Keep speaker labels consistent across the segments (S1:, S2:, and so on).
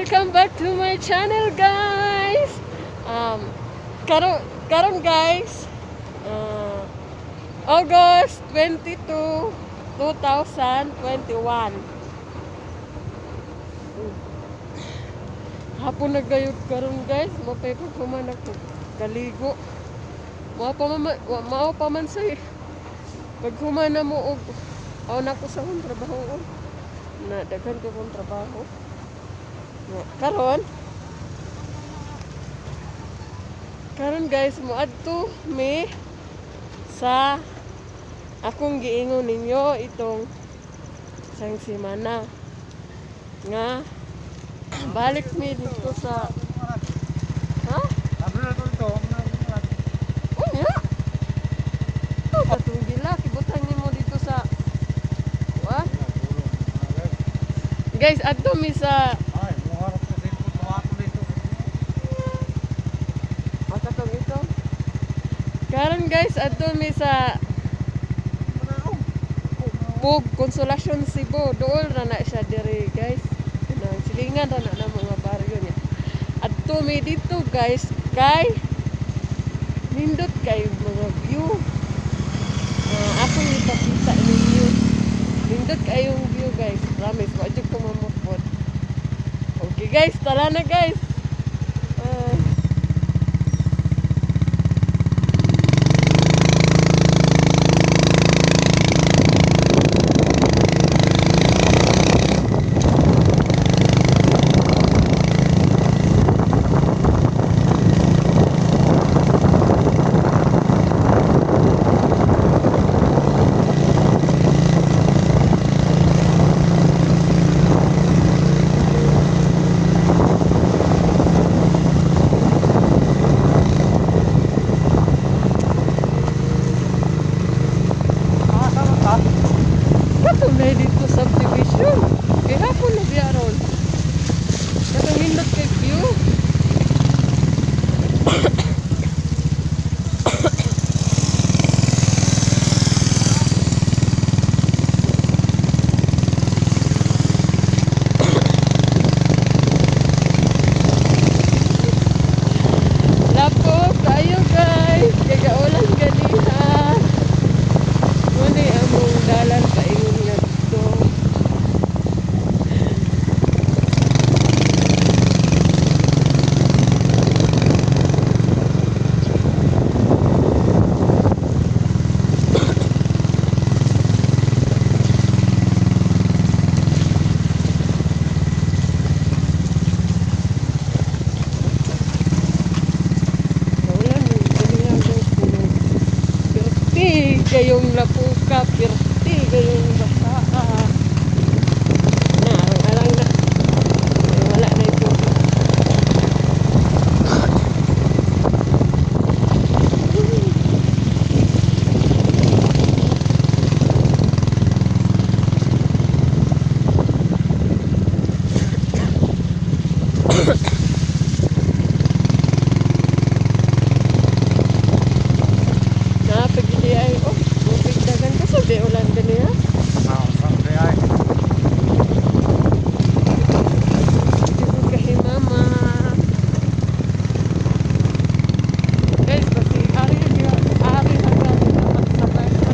S1: Welcome back to my channel, guys. Karon guys, August 22, 2021. Hapon na gayud karon, guys, mapay pag human ako kaligo. Mao pa man say pag human na mo og aw na ko sa akong trabaho, oh. Na daghan ko kong trabaho. Nga, karon guys, moadto mi sa akong giingon ninyo itong isang semana nga balik mi dito sa, ha? Unya. Oh, katong gila kibutang nimo dito sa wa. Guys, adto mi sa katong ito. Karon guys, adto mi sa Pug Consolacion, Cebu. Dool ra na siya diri, guys. Kanang silingan ra na na mga baryo niya. Adto mi dito, guys, kay nindot kay mga view. Akong ipakita ninyo. Nindot kayong view, guys. Promise, wa jud ko mamukbot. Okay guys, tara na, guys. Kato na dito subdivision. Kay hapon na biya ron. Katong nindot kay view. Lapok tayo, guys. Kay gaulan ganiha. Muna among dalan paingon ngadto. Gaulan ganiha, guys. Pirti kayong lapuka, pirti kayong basa. Na, arang-arang na. Ay, wala na ito. Napagili ay, oh, tubig dagan kasi di ulan ganiha. Dito kay mama. Guys, kasi ari ari hanggang magsabay sa.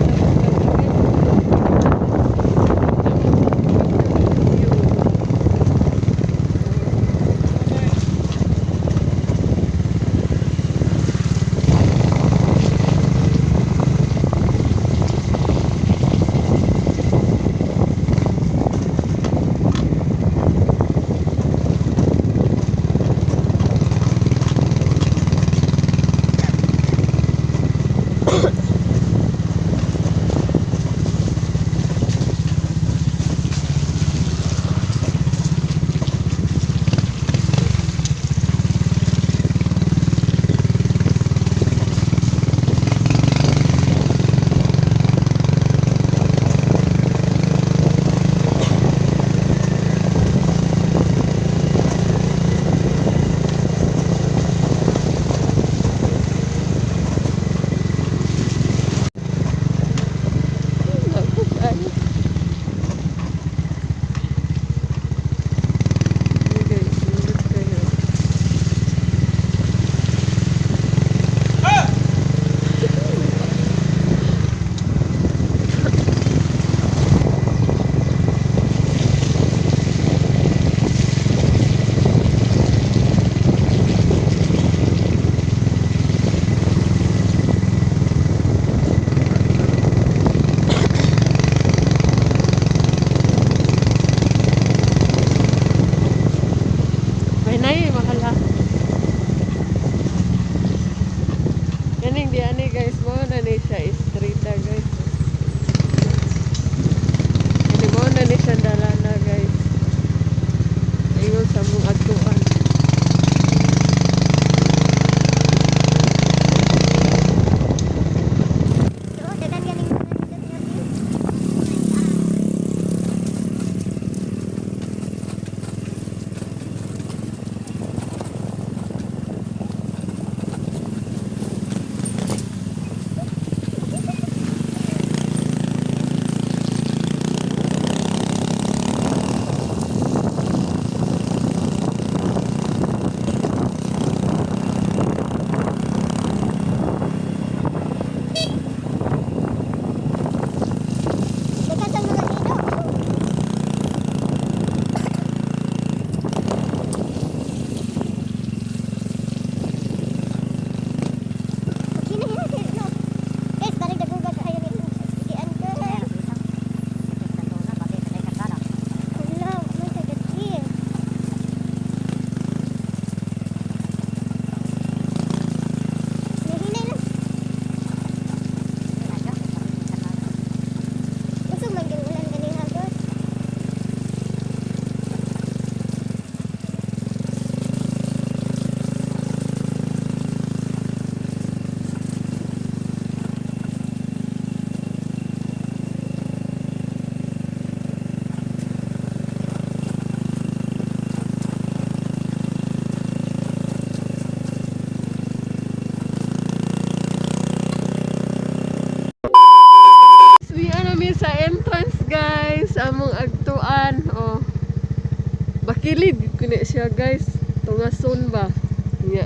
S1: Kaning di ani, guys, mo na ni siya istrita, guys. Kani mo na ni siya dalana, guys. Ingon sa mong adtuan.
S2: Oo, daghan ganing mga nindot nga view. Daghan sang mga dino. Maghina-hina kayo, no? Guys, parang daguga kaayo ni igian guys. Wala, may tagadin. Nahinay lang. Usog man gyud ulan ganing hagod.
S1: We ano mi sa entrance, guys, among agtuan, oh. Bakilid kuno siya, guys. Tungason ba? Nya.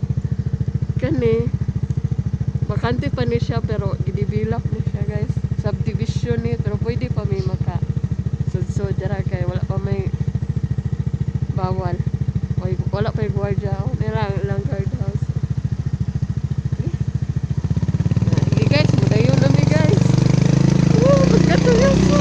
S1: Kani bakante pa ni siya pero gidevelop ni siya, guys. Subdivision ni pero pwede pa may maka sudso dira kay wala pa may bawal. Oy, wala pa yung gwardiya. Oh, nila lang guard house. Okay. Sige, guys, mudayon na mi, guys. Oh, magkatuyo ko.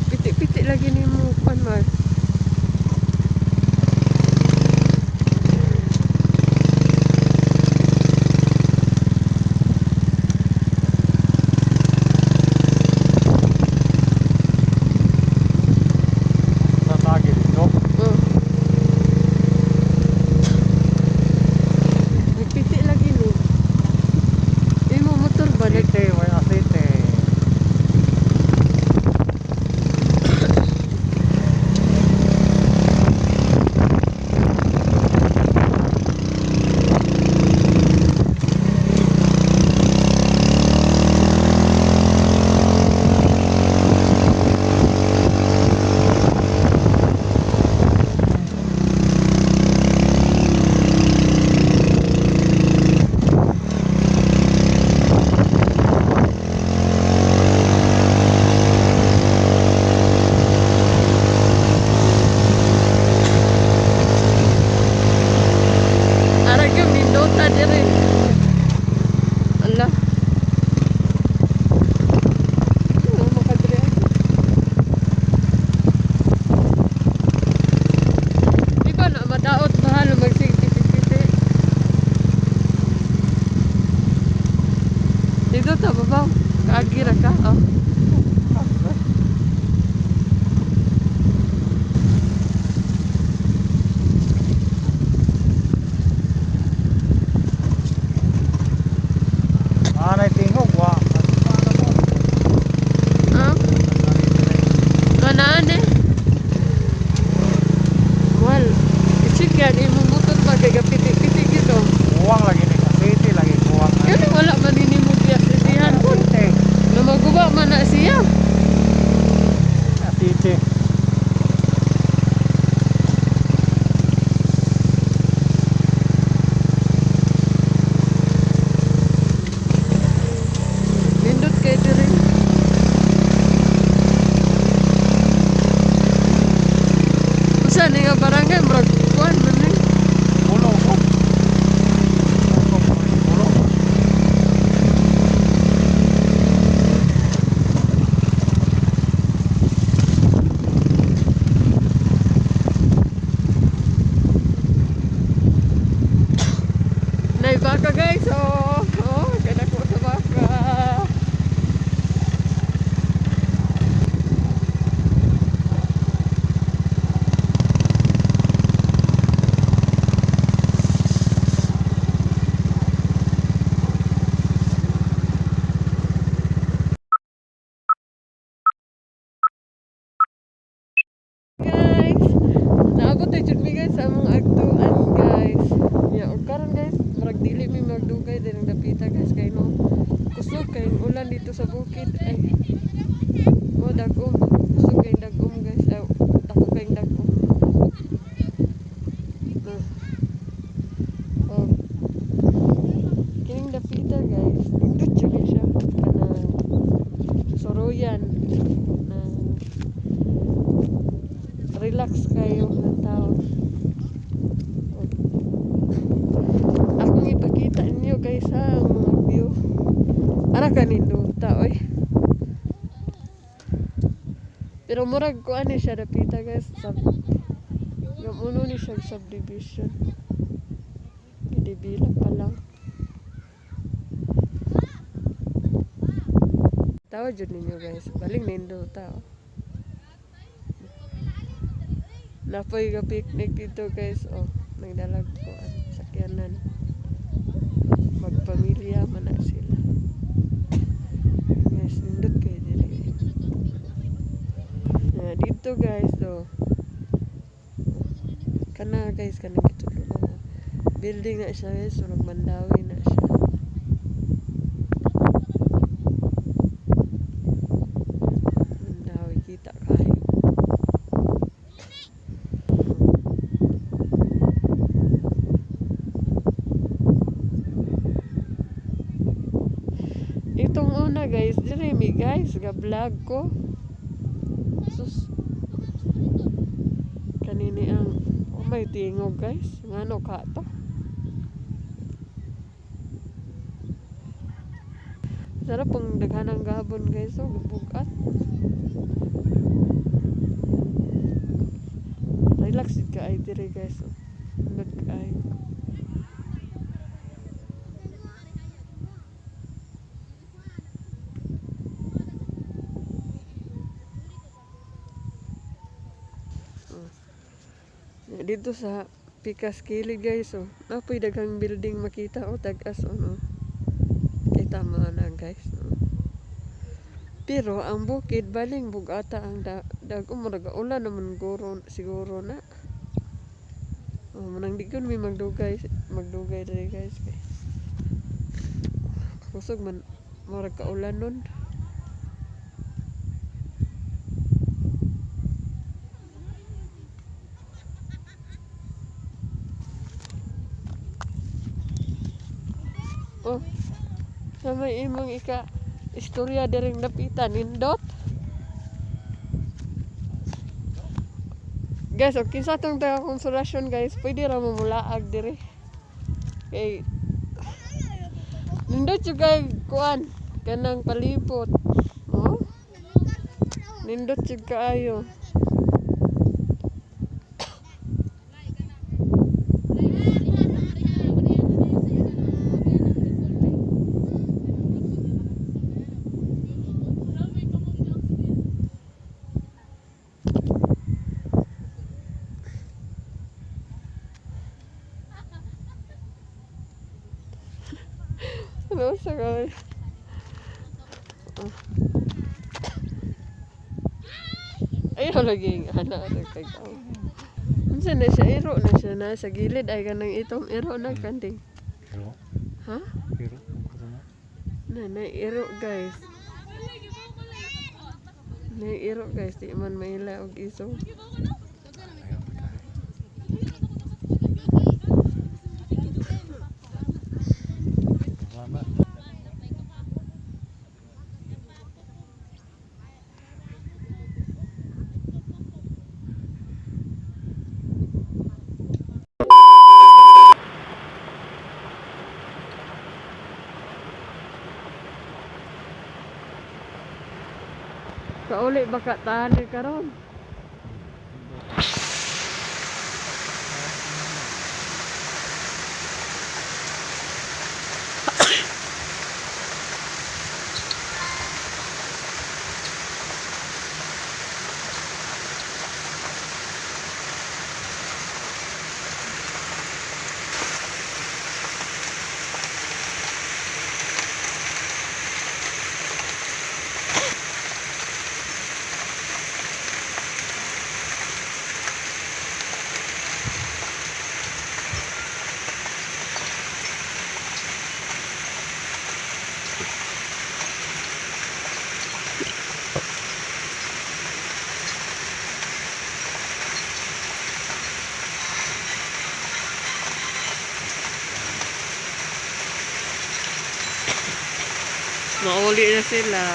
S1: Piti-piti lagi ni mo kwan man.
S3: Natagi dito.
S1: Oh. Nagpiti lagi ni. Imo motor ba nag
S3: City, wala city.
S1: Arag yung nindota dire. Ala. Ano makadre ako? Di ba na madaot bahalo magsigpiti-piti? Dito ta babaw. Kaagi ra ka. Oh.
S3: Anay tingog wa. Ano mo?
S1: Ah, kanaan eh. Well, i-check yan. Imong motor pa kay piti-piti gito.
S3: Kuwang lagi ni ka city lagi kuwang.
S1: Kaya wala man ni mo biya sisihan ko.
S3: City.
S1: Na maguba man na. Nay baka guys, oh. Oh, kadako sa baka. Guys, naabot na jud mi guys sa among agtuan guys. Ya, og karon guys, murag dili mi magdugay din ang dapita guys kay no. Kusog kay ulan dito sa bukid ay. Oh, dagom. Kusog kay dagom guys. Ay, dako kay dagom. Ah. Oh. Kining dapita guys, nindot jud ni siya kanang soroyan na relax kayo ng tao. Akong ipakita ninyo guys ha, ang mga view. Ara kanindota oy. Pero murag ko ani siya dapita guys. Sub, gamuno ni siya subdivision. Gidevelop pa lang. Tawa jud ninyo guys. Baling nindota oh. Napoy ga picnic dito guys. Oh, nagdalag ko ang sakyanan. Magpamilya man na sila. Guys, nindot kayo diri. Na dito guys, oh. Kana guys, kanang gitudlo na. Building na siya guys, so nagmandawi na siya. Mandawi kita kayo. Itong una guys, dire mi guys, ga-vlog ko. Sus. Kanini ang oh, may tingog guys. Ngano ka to? Sarap ang daghanang gabon guys, oh, bugat. Relax jud ka ay dire guys. Oh. Nindot kaayo. Dito sa Pikas Kilid guys oh. Napoy daghang building makita oh, tag-as oh no. Kita mo na guys. Oh. Pero ang bukid baling bugata ang dag murag ulan naman guro siguro na. Oh, manang di gyud mi magdugay magdugay diri guys kay. Kusog man murag kaulan nun. Oh. Sa may imong ika istorya diring dapitan nindot. Guys, okay sa atong taga konsolasyon guys, pwede ra mo mulaag diri. Kay nindot jud kay kuan kanang palibot. Oh? Nindot jud kaayo. Ano sa gawin? Ayaw lagi ang anak na kay tao. Unsa na siya iro na siya na sa gilid ay kanang itong iro na kanding.
S3: Iro.
S1: Ha?
S3: Iro. Iro na.
S1: Na na iro guys. Na iro guys di man maila og iso.
S3: Ayaw tayo. Salamat.
S1: Kauli baka tani karon. Mauli na sila.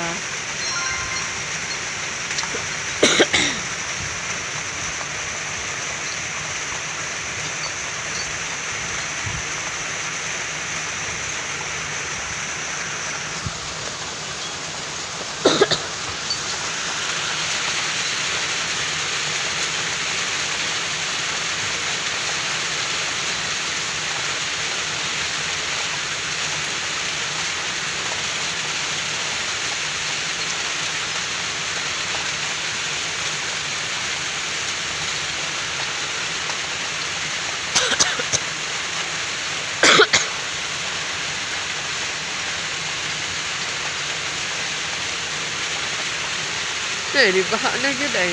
S1: Eh, di baha na gyud ay.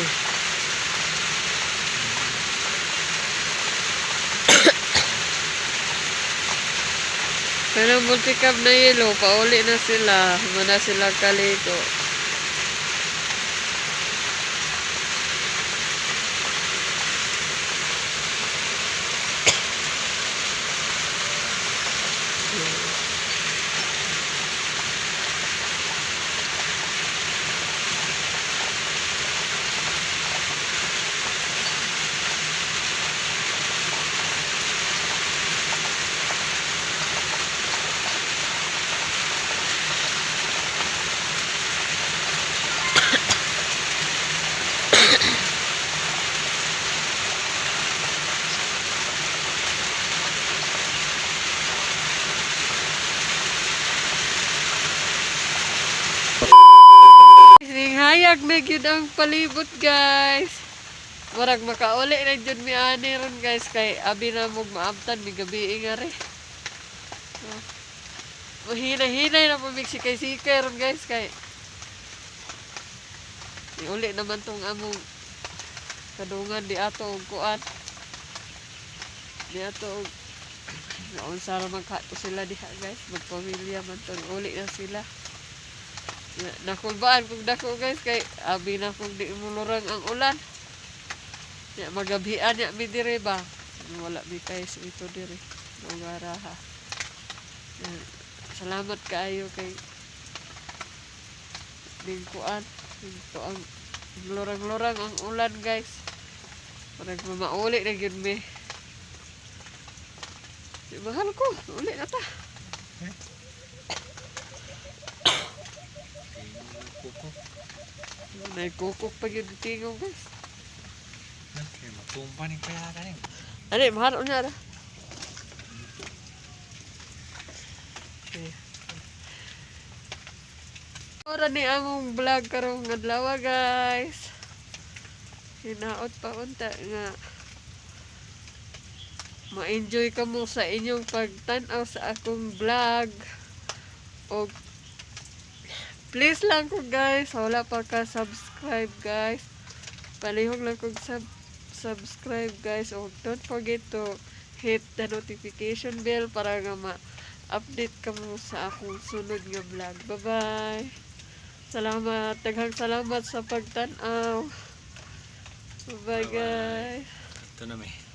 S1: Pero multicab na yelo, pauli na sila. Muna sila kaligo. Singhayag na gyud ang palibot, guys. Murag makauli na gyud mi ani ron, guys, kay abi na mog maabtan mi gabi nga re. Oh. Mahina-hinay na po mig sikay-sikay ron, guys, kay niuli naman tong among kadungan di ato og kuan. Di ato og naunsa ra man kato sila diha, guys, magpamilya man to, uli na sila. Nakulbaan kung dako, guys, kay abi na kung di mulurang ang ulan. Ya magabian ya mi dire ba. Wala mi kay sa ito dire. Lugara ha. Ya, salamat kaayo kay dingkuan. Ito ang lurang-lurang ang ulan, guys. Parang mamauli na gyud mi. Di, mahal ko, uli na ta.
S3: Kuko.
S1: May kukok pa gyud tingog, guys.
S3: Okay, matumpa ni kaya ka rin.
S1: Ano, mahal niya ra. Okay. Ora ni among vlog karong adlaw, guys. Hinaot pa unta nga ma-enjoy ka mo sa inyong pagtan-aw sa akong vlog. Og please lang ko, guys, wala pa ka subscribe, guys. Palihog lang kog subscribe, guys, og don't forget to hit the notification bell para nga ma-update ka mo sa akong sunod nga vlog. Bye-bye. Salamat, daghang salamat sa pagtan-aw. Bye-bye,
S3: Bye-bye.
S1: guys.
S3: Ito na may.